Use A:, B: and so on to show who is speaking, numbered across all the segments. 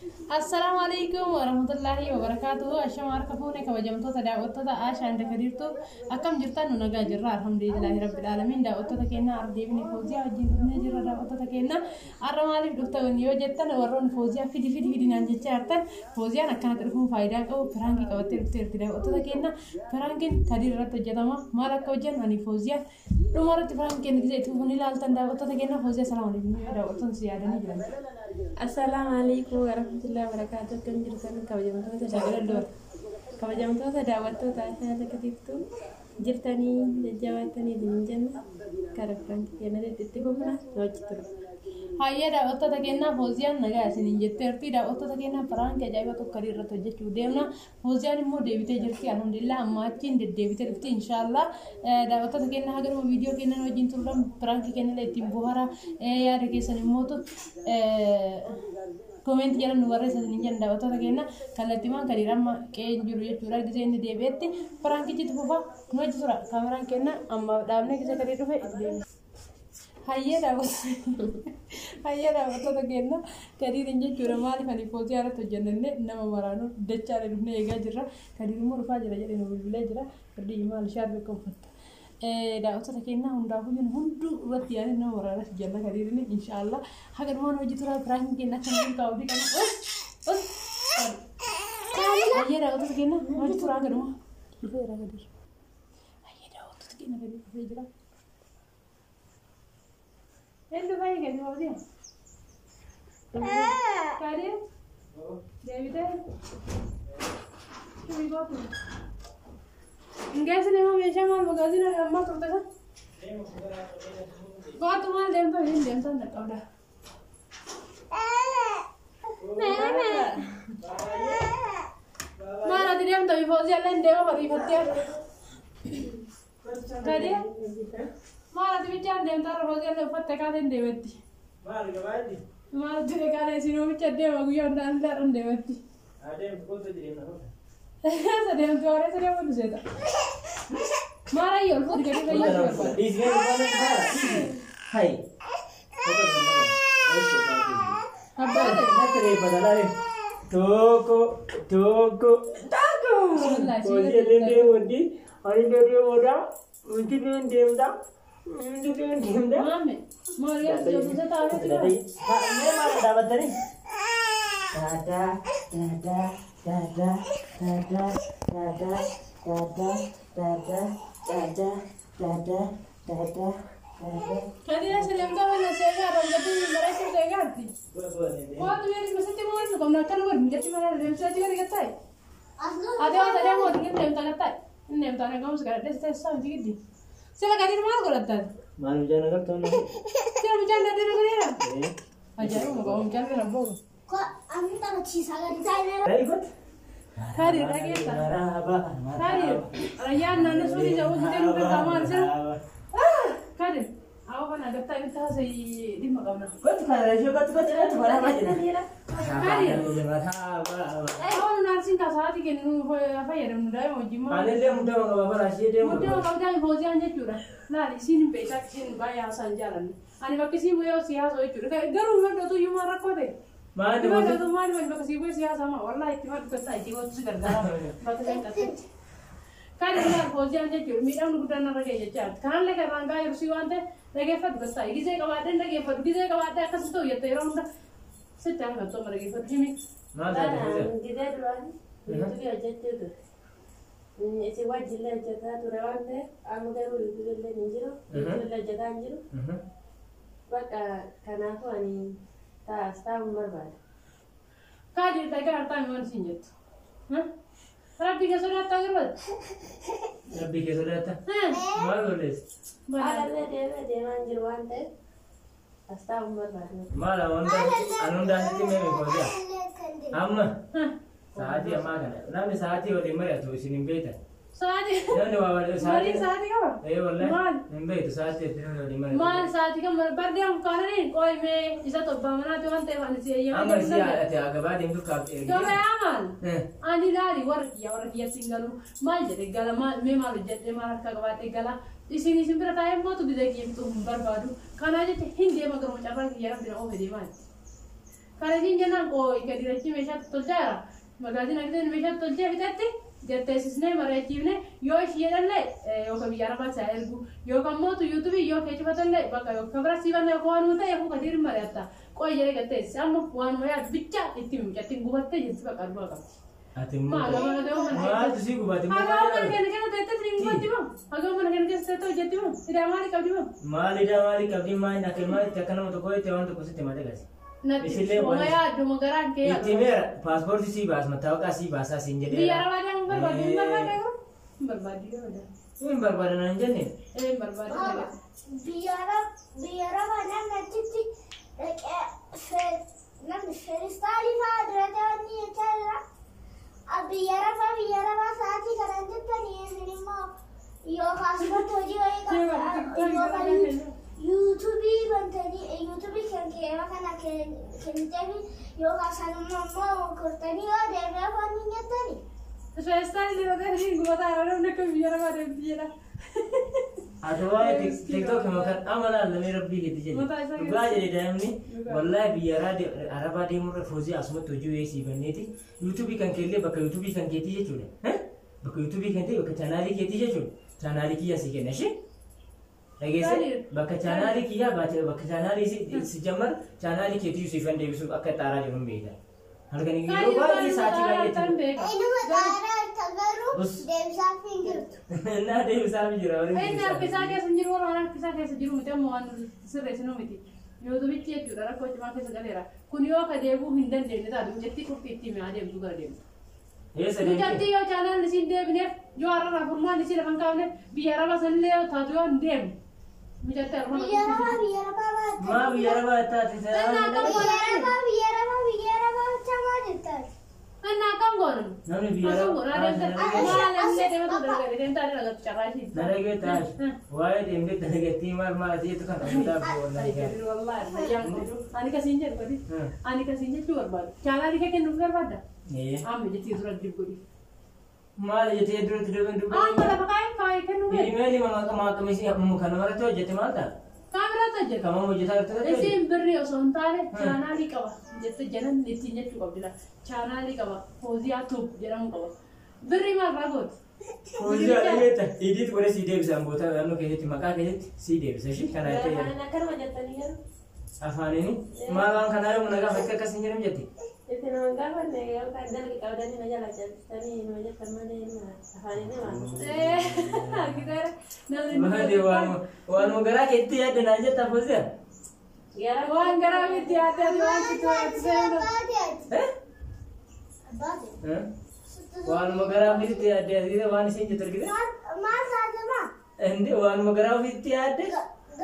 A: Assalaamu alaikum warahmatullahi wabarakaatuhu. Ashama harka fuune kabajamtoota daawwattoota Aashaa inda Kadiirtu akkam jirtan nu nagaa jirra alhamdulillahi rabbil aalamiin daawwattoota keenya arra deebine Fooziyaa wajjin dhufnee jirra daawwattoota keenya arra maaliif dhuftan yoo jettan warroonni Fooziyaa fidi fidi fidi naan jechaa jirtan Fooziyaan akkanatti dhufuun faayidaa qabu piraankii qabattee dhufteerti daawwattoota keenya piraankiin Kadiir irratti hojjetama maal akka hojjennu ani Fooziyaan Dhuma irratti prank keenya gisee itti fufu ni ilaaltan daawwattoota keenya Fooziyaa salaam alaikum mee daawwattoonni si yaadanii jiran.
B: Assalaamu alaikum warahmatullahi wabarakatuh. Akkam jirtan kabajamtoota daawwattoota kabajamtoota daawwattoota Ashaa Takatiiftuu jirtanii jajjabaatanii isin jenna kara prank keenyatti itti fufna nu wajji tura.
A: Hayyee daawwattoota keenyaa Fooziyaan nagaa isiniin jetteerti. Daawwattoota keenyaa piraanki ajaa'iba tokko irratti hojjechuu deemna. Fooziyaan immoo deebitee jirti alhamdulillah amma achiin deddeebitee dhufti inshaallah. Daawwattoota keenya haga dhuma viidiyoo keenya nu wajjin turuudhaan piraankii keenya illee ittiin bohara yaada keessan immootu koomenti jala nu barreessa isiniin jenna daawwattoota keenya kallattimaan Kadiir amma qe'ee hin jiru jechuudha gisee inni deebi'etti piraankichi itti fufa nu wajji tura kaameraan keenya amma dhaabnee gisee Kadiir dhufe itti deebina. Hayyee daawwattoota keenya Kadiiriin jechuudha maaliif ani Fooziyaa irratti hojjennenne nama maraanuu dachaadha dhufnee eegaa jirra. Kadiir immoo dhufaa jira jedhee nu bilbilee jira. Firdii maal shaarbi akka uffatta. Daawwattoota keenya hundaafuu jennu hunduu irratti yaadee nama maraanaa hojjenna Kadiiriin inshaallah. Haga dhumaan hojii turaa piraankiin keenya akka nu milkaa'u abdii qabna. Hayyee daawwattoota keenya hojii turaa haga dhumaa. Dhufeera Kadiir. Hayyee daawwattoota keenya Kadiir dhufee jira. Eenyu baay'ee gadi hojii? Kadir? Deebitee? Shubii gootu. Hin geessine moo meeshaa maal magaazina ammaa turte san? Gootu maal deemtu hin deemtan dhaqqabda. Maal ati deemta bifoosii allee deema bariifattee. Kadir? Maal ati bichaan deemtaa irra hojii illee uffatte kaateen deemetti.
C: Maal gabaadhi?
A: Maal ati kaane isin oomicha deema guyyaa hundaa illee deemetti.
C: Adeemtu kootu jireenya kootu.
A: Eessa deemtu warra eessa deemtu seeta. Maal ayyo ol fuudhi gadi fayyadu barbaada.
C: Dhiisnee barbaada dhiisi. Hai.
A: Abbaa ta'e.
C: Natti reeffata laale. Tokko tokko tokko.
A: Bismillah,
C: Hojii illee deemuutti ani illee deemuudha. Miti illee deemta. Miti illee deemta.
A: Maame maal yoo jedhu taa'ee jira.
C: Mee maal dhaabattanii? Daadaa daadaa daadaa daadaa daadaa daadaa daadaa daadaa daadaa daadaa daadaa.
A: Kadi eessa deemtaa mana seegaa argamtuu bareechuu seegaatti. Waanti beeku masitti maal nu qabna akkana godhu mijatti mana deemsaa achi gadi gattaa'e. Ati waan sadee mootii hin deemtaa gattaa'e. Hin deemtaa nagaumsi kadhadhee si taasisaa miti giddi. Sila gadi maal godhattaati?
C: Maal mucaan agartuu nama?
A: Sila mucaan dadee na godheera. Ajaa'ibuma qabu mucaan bira booga. Tarii dhageessa. Tarii rayyaan naannoo suutii ta'uu jitee nu beekaa maal sila? Kadir awwa kana gattaa inni taasise dhimma qabna.
C: Kottu kana ishee kottu kottu kottu maraabaa jedha.
A: Kadir awwa nu naarsiin kaa sa'aatii kennu nu fayyadamnu daa'ima wajjin maal?
C: Anillee muddama qaba bara ishee deemu.
A: Muddama qabdaa fooziyaan jechuudha. Laali isiin hin beektaa isiin baay'ee haasaa hin jaalanne. Ani bakki isii bu'ee si haasa'u jechuudha. Garuu madda iyyuu maal rakkoo ta'e?
C: Maal
A: Madda utuu maal maal bakka sii bu'ee si haasa'ama. Wallaahi itti maddu gattaa itti gootu si gargaara. Bakka isheen qaxxeetti. Kan ilaal fooziyaan jechuudha. Miidhamni guddaan narra ga'e jechaa jirti. Kanallee kan irraan ga'aa jiru si waan ta'eef dhageeffadhu gattaa. Gizee qabaadhee dhageeffadhu. Gizee qabaadhee akkas ta'u jette yeroo hunda sitti haala galtooma dhageeffadhu himi.
C: Maal taate fooziyaan?
B: Gizee duraan yuutuubii hojjechuu ture. Isin wajjillee hojjetaa ture waan ta'eef amma garuu yuutuubii illee hin jiru. Yuutuubii illee hojjetaa hin jiru. Bakka kanaafuu ani taa'as taa'uun barbaada.
A: Kaa jirta egaa hartaa waan siin jettu. Rabbi kee sodaattaa garbaatti.
C: Rabbi kee sodaata? Maal balleessa?
B: Alallee deemee deemaa hin jiru waan ta'eef as taa'uun barbaada.
C: Maal an hundaa sitti meeme fooziyaa? Amma sa'aatii ammaa kana namni sa'aatii waliin mari'atu isin hin beektan.
A: Sa'aatii.
C: Namni waa waliin
A: Marii sa'aatii qaba?
C: Ee wallahi
A: Maal?
C: hin beektu sa'aatii itti namni waliin mari'atu.
A: Maal sa'aatii kan bardeen kaananii qo'imee isa tobbaa manaati waan ta'eef ani si eeyyama
C: Amma si haadhate gabaa deemtu kaaf ergite.
A: Gabayaa maal? Ani laali warra kiyya warra kiyyatti hin galu maal jedhe gala maal mee maal hojjedhe maal harka qabaadhe gala isin isin bira taa'ee mootu gizee kiyya fixuu hin barbaadu kanaa jecha hin deema garuu carraa kiyya rabbi na oofe deemaa jetti. Kana isiin jennaan qooyi gadi rachii meeshaa tolchaara. Magaaziin akkasiin meeshaa tolchee fixatti gatteessisnee mari'achiifne yoo ishii jedhallee yookaan biyya arabaa isaa ergu yookaan mootu yuutuubii yoo kee cufatallee bakka yookaan bira sii banna yookaan waanuma ta'e yookaan gadi mari'atta. Qooyi jedhee gatteessise amma waanuma yaadu bicha itti mucattiin gubattee jirti bakka arguu qabdi.
C: Ati immoo
A: Maal gama gama mana
C: maaltu sii gubate?
A: Hagam mana keenya keessa teettee ni gubatti moo? Hagam mana keenya keessa teettee hojjetti moo? Idaa maali qabdi moo?
C: Maalidha maali qabdi maali akka maalitti akka nama tokko itti waan tokko sitti malee gasi.
A: Natti
C: Isillee
A: homa
C: waan-
A: yaaddu garaan kee
C: Itti
A: yaadu.
C: meera paaspoortii sii baas mattaawaqaa sii baasaa siin jedhee.
A: Biyya arabaa deemuu barbaadu hin barbaadu garuu? Hin barbaadu yoo
C: Hin barbaadan hin jenne.
A: Ee hin barbaadu.
D: Biyya Arabaa namni achitti dhaqee namni feeristaalii fa'aa dura ta'anii jechaa jira. Biyya Arabaa sa'aatii kanan jettanii isin immoo yoo paaspoortii hojii wayii qabda yookaan yuutuubii bantanii yuutuubii kan keema kana kenniteefi yookaan sanuma immoo kortanii yoo deemee afaan hin jettanii.
A: Feestaan illee ta'ee hin gubataa irra namni akka biyya arabaa deemti jedha.
C: Ati waa'ee tiktook kan amala lamee rabbii keetti jedhe.
A: Mataa isaa
C: Dhugaa jedhe daa'imni wallaahi biyya arabaa deemurra foozii asumatti hojii wayii sii banneeti. Yuutuubii kan keellee bakka yuutuubii kan keetii jechuudha. Bakka yuutuubii kan ta'e bakka chaanaalii keetii jechuudha. Chaanaalii kiyya sii kenna ishee. Dhageesse bakka chaanaalii kiyyaa baate bakka chaanaalii si jammar chaanaalii keetii siifan deebisuuf akka xaaraa jiru hin beekta. Halkan yeroo baay'ee sa'aatii baay'eetti.
A: Beeka.
D: Inuma xaaraa garuu
C: Us.
D: deebisaaf hin jirtu.
C: Naa deebisaaf jira warri
A: Inni harka isaa keessa hin jiru warra harka isaa keessa jiru miti amma waan sirreessinu miti. Yuutuubichi jechuudha rakkoo cimaa keessa galeera. Kun yoo ka deebuu hin dandeenye taate mucattii qurxii itti mi'aa deemtu gara deemtu.
C: Eessa deemte?
A: Mucattii yoo chaanaalli isiin deebineef yoo har'a furmaan isii lafa hin kaafneef biyya arabaa sanillee yoo taatu yoo hin deemne. Mucattii har'a
D: Biyya Arabaa biyya Arabaa baate.
C: Maa biyya arabaa taate
D: Biyya Arabaa biyya Arabaa biyya Arabaa chamaa jirtaati.
A: Inni akkam goonan?
C: Namni biyya
A: Akkam goona adeemsa maal illee deematu dalagate deemtaa dalagatu carraa ishii.
C: Dalagee taas waa'ee deemtee dalagattii maal maal ati jettu kan hundaaf wallahi gaarii.
A: Ani kasiin jedhu gadi. Ani kasiin jechuu barbaadu. Chaanaalii kee kennuuf barbaadda? Amma jettee dura dib godhi.
C: Maal jettee duratti dubin
A: Amma lafa kaayee kaayee kennuu beeku.
C: Iimeelii maqaa kana maratti hojjette maal ta'a?
A: Kaameraatti hojjeta.
C: Kamam hojjetaa jirtu irratti hojjette?
A: Isiin birrii osoo hin taane chaanaalii qaba jettee jalan ittiin jechuu qabdi la. Chaanaalii qaba Fooziyaa Tuub jedhamu qaba. Birrii maal ragooti?
C: Fooziyaa dhageetta. Idiit godhee sii deebisaan boota naannoo keessatti maqaa keessatti sii deebisa ishii kana jettee
B: Afaan akkanuma jettanii garuu
C: afaaniin maal waan kanaa yommuu nagaa fakka akkas hin jedhamu jetti.
B: itti nama gaafanne yookaan dalgi qabdanii na jala callisanii nama jettan malee afaaniin nama.
A: Argiteera. Namni
C: Maali waanuma garaa keetti yaadda naan jetta Fooziyaa?
B: Gara
A: waan garaa miti yaadde ati waan sitti waan seenu.
D: Baate. Baate.
C: Waanuma garaa ofiitti yaadde argite waan isheen jettu argite?
D: Maal saatama?
C: Inde waanuma garaa ofiitti yaadde?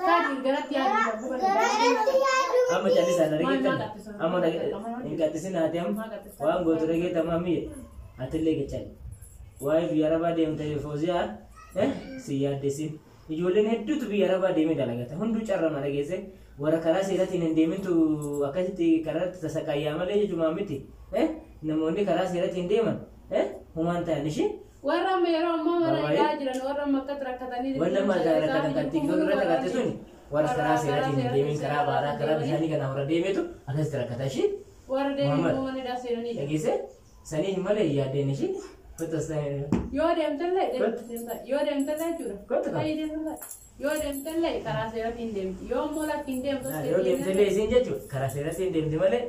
A: Kaadhi garatti yaaddu.
D: Garatti yaadu.
C: Amma callisaan dhageettan amma hin qaxxisin haati amma waan gootu dhageettan amma atillee gachani. Waa'ee biyya arabaa deemte Fooziyaa si yaaddessin. Ijoolleen hedduutu biyya arabaa deemee dalagata. Hunduu carrama dhageesse warra karaa seeraatiin hin deemintu akkasitti karaatti tasaqayyaa malee jechuudha miti. Namoonni karaa seeraatiin deeman humaan ta'an ishee.
A: Warra amma yeroo ammaa mana hidhaa jiran warra amma akkatti rakkatanii
C: Warra amma rakkatan kan tiktook irratti agartee suni warra karaa seeraatiin hin deemin karaa baaraa karaa bishaanii kana warra deemetu akkasitti rakkata ishee.
A: Warra deeman mana hidhaa seenanii.
C: Dhageesse sanii hin malee yaaddeen ishee.
A: Yoo deemtallee yoo deemtallee jechuudha.
C: Kottu qaba.
A: Yoo deemtallee karaa seeraatiin deemti. Yoo immoo lakki hin deemtu.
C: Yoo deemtallee isiin jechuudha karaa seeraatiin deemti malee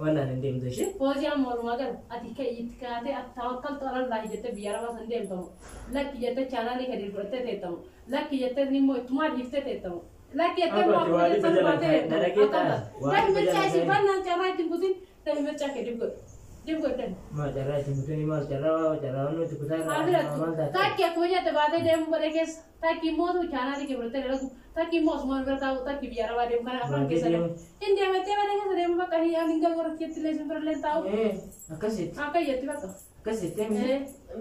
C: waan hin deemtu ishee.
A: Fooziyaan mormaa gala ati itti kaatee tawakkaltu alallaahi jettee biyya arabaa san deemtamu. Lakki jettee chaanaalii gadi fudhattee teettamu. Lakki jettee immoo ittumaa dhiiftee teettamu. Lakki jettee immoo akkuma jettan baatee teettamu. Lakki mirchaa isin bannaan carraa ittiin kutin lakki mirchaa kee dib godhu. Dib godhan.
C: Maal carraa ittiin kutanii maal carraa carraa waan nuti kutaa irraa maal taate.
A: Takki akkuma jette baatee deemu godhe keessa takki immoo chaanaalii kee fudhattee dalagu takki immoo osuma bira taa'u takki biyya arabaa deemu kana afran keessa deemu. Hin deemattee mana keessa deemu bakka hin galu warra keetti illee isin bira illee taa'u.
C: Akkasitti.
A: Akka jetti bakka.
C: Akkasitti.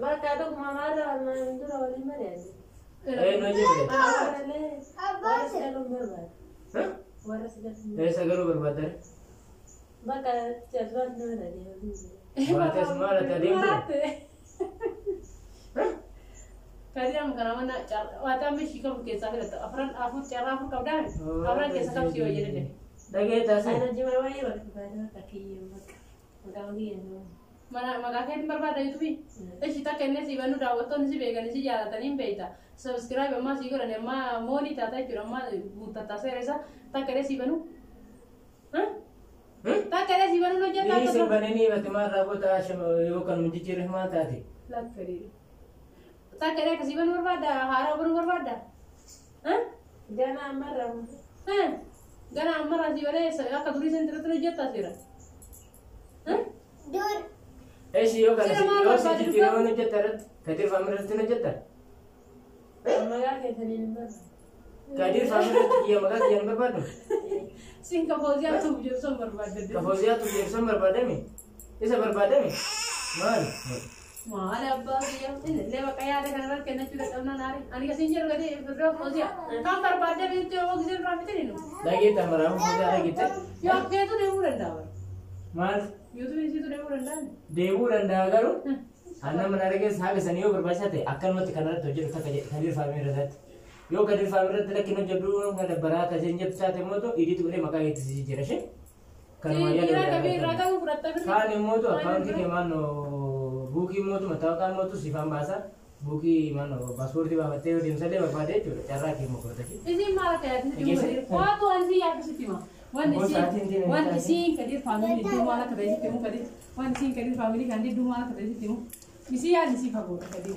B: Bakka tokkuma maal waan dura waliin mari'anne.
C: Ee nu hojii
B: Warra si galuun barbaada. Warra si galuun.
C: Eessa galuu barbaaddan?
B: Bakka jazbaan nama dhageeffatu.
C: Waates maal ati adeemtu?
A: Kadiram kana mana waataan bishii qabu keessaa filatta afran afur carraa afur qabdaa afran keessa qabsi yoo jedhe.
C: Dhagee taasise.
B: Ana jima baay'ee barbaada bakka kiyyoo bakka. Maqaan kiyyoo.
A: Mana maqaa keetiin barbaada yuutuubii. Ishi takka inni si bannu daawwattoonni si beekanii si jaalatanii hin beekta. Subscribe ammaa si godhan ammaa moonii taata jechuudha ammaa guuttataa seera isaa takka illee si banu. Takka illee si banu hojjetaa
C: Dhiisi
A: akka
C: bananii bakka maal raawwata yoo kan jijjiirre maal taate?
A: Lakkadii. Takka illee akkasii banuu barbaadda haaraa banuu barbaadda.
B: Gana ammarraa muka.
A: Gana ammarraa si banee akka durii isin irratti hojjettaa seera.
D: Dur
C: Eshi yoo kana
A: Sira maal
C: yoo si
A: barbaadu
C: jijjiirre waan hojjetta irratti Kadir Faamil irratti hin hojjetta?
B: Maqaa keessaniin hin barbaadu.
C: Kadir Faamil irratti kiyya maqaa kiyya hin barbaadu?
A: Siin ka fooziyaa tuuf jedhu barbaadde.
C: Ka Fooziyaa tuuf jedhu barbaadame? Isa barbaadame? Maal?
A: Maal abbaa kiyya illee bakka yaada kanarratti kennachuu dadhabnaan aare. Ani kasiin jedhu gadi firroo fooziyaa. Kan barbaadde bitti yoo giseen irraa fitin nu.
C: Dhageetta maraamu Fooziyaa dhageette?
A: Yoo keetu deemuu danda'a bara.
C: Maal?
A: Yuutuubiin siitu deemuu danda'a.
C: Deemuu danda'a garuu anna mana argees haga sanii yoo barbaachisaa ta'e akkanumatti kanarratti hojjetu takka jedhe Kadir Faamil irratti. Yoo Kadir Faamil irratti lakkin hojjedhu kana baraa taasise hin jettu taate immoo idiitu godhee maqaa keetti si jijjiira ishee. Kanuma
A: Dhiira
C: yaada
A: qabii irraa qabu fudhatta birri.
C: Kaan immoo akkaawuntii kee maannoo buukii mootu mattaawaqaa mootu siifaan baasa buukii maannoo paaspoortii baafattee yoo deemsallee barbaade jechuudha carraa kee immoo fudhata.
A: Isiin maal akka yaaddu
C: Dhageesse?
A: Waatu waan isii yaaddu sitti hima. Wanti
C: Gosa
A: isiin
C: ati
A: wanti isiin Kadir Faamilii didduu maal akka ta'e sitti himu Kadir. Wanti isiin Kadir Faamilii kan didduu maal akka ta'e sitti himu. Isii yaadni isii fagoodha Kadir.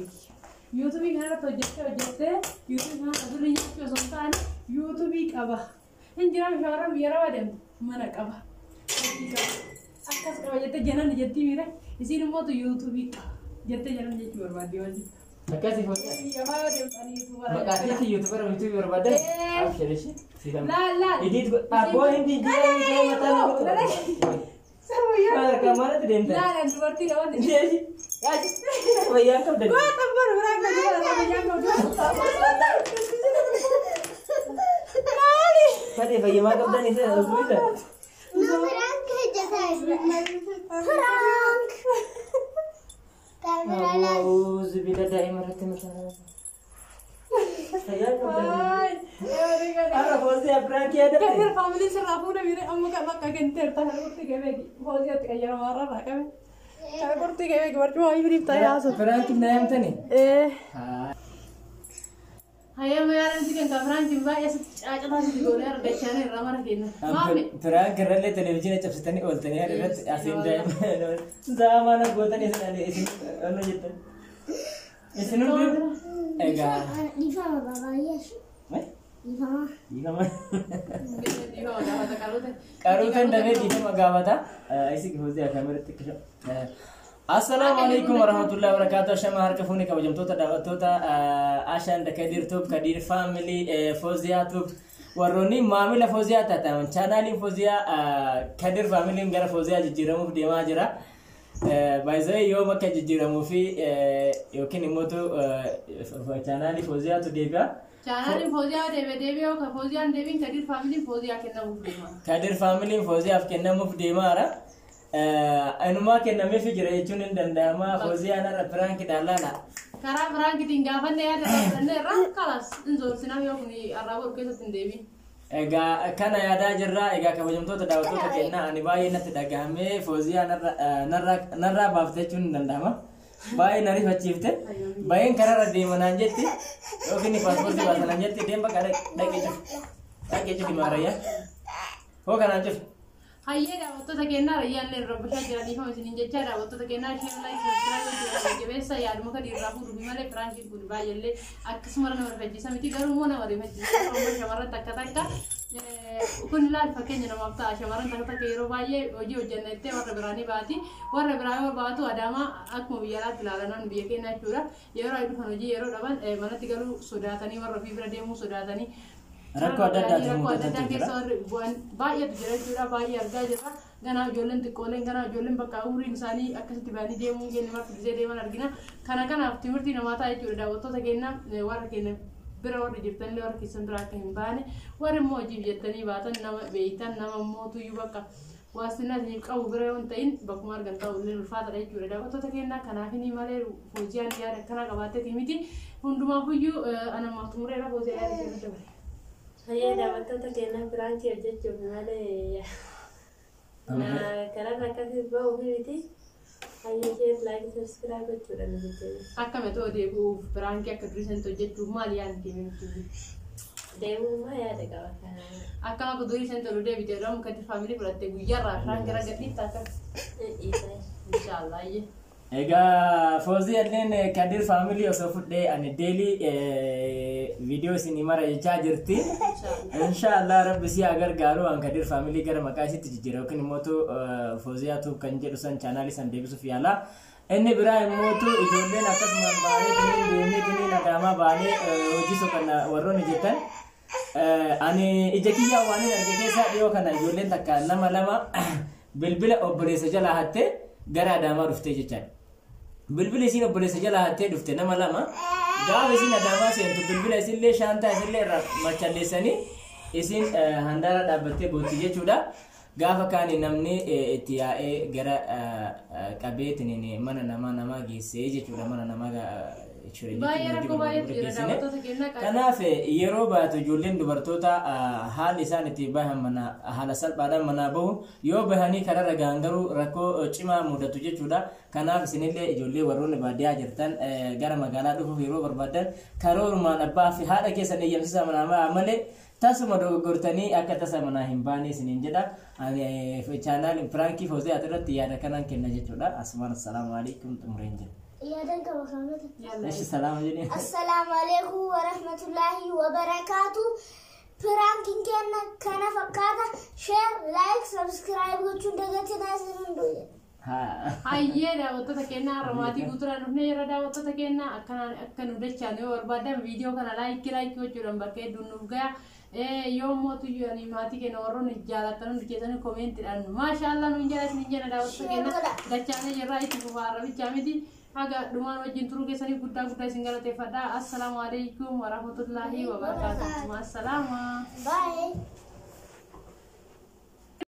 A: Yuutuubii kanarratti hojjettee hojjettee yuutuubii kanarra durii nyaachuu osoo hin taane yuutuubii qaba. Hin jiraan shamarran biyya rabaa deemtu mana qaba. Hojii qaba. Akkas qaba jettee janan jettii miira. Isiin immoo yuutuubii qaba jettee janan jechuu barbaaddi wanti.
C: Akkasii fooziyaa.
A: Biyya faa yoo deemtanii yuutuubara.
C: Maqaa keetii yuutuubara yuutuubii barbaadde? Abshir ishee siifaan.
A: Laal laal.
C: Idiit abboo hin jijjiirame mataa nama godhu. Maal maalatti deemta?
A: Laalaan dubartii dha wanti.
C: Jeeshi. Yaashi. Fayyaan qabda.
A: Goota bara biraa kan jiru fayyaan qabdu. Maali?
C: Fadhee fayyamaa qabdan isa osoo isa.
D: Nu prank hojjetaa jira. Prank. Kaameralaan
C: Auzu bila daa'ima irratti mataa. Fayyaan qabdan. Har'a fooziyaa pirankii yaadatte.
A: Kadir faamilii sirraa fuudha miire amma bakka kenteerta kana qurxii qabeegi fooziyaatti qayyarama warra qabe. Kana qurxii qabeegi barcuma wayii biriif ta'ee haasa'u.
C: Piraankiin na yaamtani?
A: Hayyama yaadamti kan kaafiraankiin baay'ee sitti caacataa sitti goonee argachaa irraa mara kenna. Maami.
C: Piraank irrallee televezyiina cabsitanii ooltanii yaada irratti asiin daa'ima zaamaana gootanii isin isin onnoo jettan. Isin hundi egaa.
D: Dhiifama babaayyeesh. Dhiifama.
C: Dhiifama.
A: Dhiifama gaafata qaruute.
C: Qaruuteen damee dhiifama gaafata. Isi fooziyaa kaameratti kisha. Assalaamu alaikum warahmatullahi wabarakatuh. Shama harka fuuni kabajamtoota daawwattoota Ashaan Kadir Tube, Kadir Family, Fooziyaa Tube. Warroonni maamila Fooziyaa taatan chaanaaliin Fooziyaa Kadir Familiin gara Fooziyaa jijjiiramuuf deemaa jira. Baay'ee yoo bakka jijjiiramuu fi yookiin immoo chaanaalii Fooziyaatu deebi'a.
A: Chaanaaliin fooziyaa deebi'ee deebi'ee ka fooziyaan deebiin Kadir Faamiliin fooziyaa kennamuuf deema.
C: Kadir Faamiliin Fooziyaaf kennamuuf deemaara. Inumaa kennameef jira jechuun hin danda'ama. Fooziyaan har'a piraankidhaan laala.
A: Karaa firaankitiin gaafanne yaada fudhannee irraa kalas hin zoorsinaa yoo kun arraa boru keessatti hin deebiin.
C: Egaa kana yaadaa jirra. Egaa kabajamtoota daawwattoota kennaa ani baay'ee natti dhagahame Fooziyaa narraa baafte jechuun hin danda'ama. Baay'ee na rifachiifte. Baay'een karaarra deema naan jetti. Yookiin paaspoortii baasa naan jetti. Deemba dhaqee cufi. Dhaqee cufi maarayyaa. Hoo kanaan cufi.
A: Hayyee daawwattoota kennaa rayyaan illee rabbishaa jira dhiifama isiniin jechaa daawwattoota kennaa isheen like subscribe gochuudhaan jabeessa yaaduma kan irraa fuudhuuf malee firaankiin kun baay'eellee akkasuma nama rifachiisa miti garuu immoo nama rifachiisa yeroo shamarran takka takka kun ilaal fakkeenya namaaf ta'a shamarran takka takka yeroo baay'ee hojii hojjenna jettee warra biraanii baati warra biraa yoo baatu adaamaa akkuma biyya alaatti ilaalan biyya keenya jechuudha yeroo dhufan hojii yeroo dhaban manatti galuu sodaatanii warra ofii bira deemuu sodaatanii
C: Rakkoo adda addaatiin
A: rakkoo adda addaa
C: mudatan jira.
A: keessa warri bu'an baay'eetu jira jechuudha baay'ee argaa jirra ganaa ijoolleen xiqqooleen ganaa ijoolleen bakka umriin isaanii akkasitti ba'anii deemuu hin geenye marti gisee deeman argina kana kanaaf timirtii namaa ta'a jechuudha daawwattoota keenya warra keenya bira warri jirtanillee warra keessan bira akka hin baane warri immoo hojiif jettanii baatan nama beeytan nama immoo tuyyuu bakka waastinaa isiniif qabu bira yoo hin ta'in bakkuma argan ta'u illee ulfaatadha jechuudha daawwattoota keenya kanaafini malee fooziyaan yaada akkanaa qabaatteeti miti hundumaafuyyuu anamaaf xumureera fooziyaa yaada keessa dabale.
B: Hayyee daawwattoota keenyaa piraankii hojjechuuf malee karaan akkasii ba'uuf miti. Hayyee share, like, subscribe gochuudhaan jechuudha.
A: Akkami ta'uu deebi'uuf piraankii akka durii sanitti hojjechuuf maal yaadni deemee nuti?
B: Deemummaa yaada qaba kana.
A: Akkam akka durii sanitti ol deebitee jedhamu Kadir Family fudhattee guyyaarraa piraankii irra gadhiifta akka?
B: Dhiisaa.
A: Inshaallah ayyee.
C: Egaa Foozii illeen Kadir Family osoo fudhee ani daily viidiyoo isinii mara jechaa jirti. Inshaallah Rabbi si haa gargaaru an Kadir Family gara maqaa isitti jijjiira yookiin immoo Fooziyaatu kan jedhu san chaanaalii san deebisuuf yaala. Inni biraa immoo ijoolleen akkasumaan baanee tiniin deemnee tiniin Adaamaa baanee hojii soqanna warroonni jettan. Ani ija kiyyaa waan hin arge keessaa dhiyoo kana ijoolleen takka nama lama bilbila obboleessa jalaa hattee gara Adaamaa dhuftee jechaadha. Bilbila isiin obboleessa jalaa hattee dhufte nama lama gaafa isiin Adaamaa seentu bilbila isillee shaantaa isillee irraa machalleessanii isiin handaara dhaabbattee bootti jechuudha. Gaafa kaani namni itti yaa'ee gara qabeetiin mana namaa namaa geessee jechuudha mana namaa jechuudha.
A: Baay'ee rakkoo baay'eetu jira daawwattoota keenyaa.
C: Kanaaf yeroo baatu ijoolleen dubartoota haalli isaan itti bahan mana haala salphaadhaan manaa bahu yoo bahanii kararra gahan garuu rakkoo cimaa mudatu jechuudha. Kanaaf isinillee ijoollee warroonni baadiyyaa jirtan gara magaalaa dhufuuf yeroo barbaadan karoorumaan abbaa fi haadha keessan eeyyamsiisaa manaa bahaa malee tasuma dogoggortanii akka tasa manaa hin baane isiniin jedha. Ani chaanaal piraankii Foozii irratti yaada kanaan kenna jechuudha. Asumaan assalaamu alaikum xumureen jira.
D: Yaadan qaba kaamata.
C: Eshi salaama jedhee.
D: Assalaamu alaikum warahmatullaahi wabarakaatu. Piraankiin keenya kana fakkaata. Share, like, subscribe gochuun dagatinaa isin hunduu.
C: Haa.
A: Hayyee daawwattoota keenyaa har'a maatii guutuudhaan dhufnee yeroo daawwattoota keenyaa akkanaan akka nu dachaan yoo barbaadan viidiyoo kana like like gochuudhaan bakka hedduun nuuf gaya. Yoo mootu ani maatii keenya warroonni jaalatan hundi keessanii komeentiidhaan maashaallah nuun jala isin jenna daawwattoota keenya dachaanee jirraa itti fufaa arrabichaa miti. Haga dhumaan wajjin turuu keessanii guddaa guddaa isin galateeffadha. Assalaamu alaikum warahmatullaahi wabarakaatuh. Maasalaama.
D: Bye.